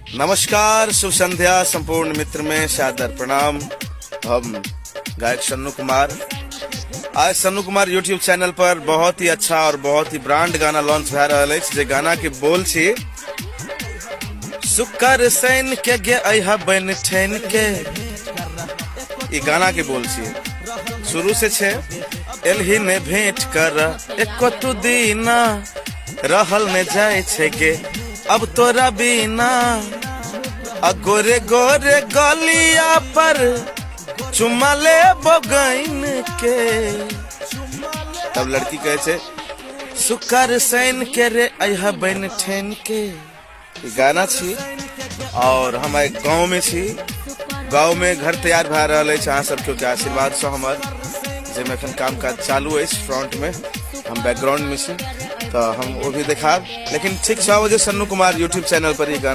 नमस्कार, शुभ संध्या, संपूर्ण मित्र में सादर प्रणाम। हम गायक सन्नू कुमार। आज सन्नू कुमार यूट्यूब चैनल पर बहुत ही अच्छा और बहुत ही ब्रांड गाना लॉन्च भए रहल अछि, जे गाना के बोल छी सुकर सैन के गे अइहा बन ठेन के। ई गाना के बोल छी शुरू से छे, एलही ने भेंट कर एको तू दीना, रहल ने जाय छे गे अब तोरा बिना, आ गोरे गोरे गलिया पर चुमा ले बगैन के। तब लड़की कहे छे सुकर सैन के रे अइहा बन ठेन के। ई गाना छी और हम आइ गाँव में छी। गाँव में घर तैयार भए रहल अछि अहाँ सबके के आशीर्वाद से हमर, जाहिमे एखन काम काज चालू अछि फ्रंट में, हम बैकग्राउंड में छी, तऽ हम ओ भी देखाब। लेकिन ठीक 6 बजे सन्नू कुमार यूट्यूब चैनल पर ई गाना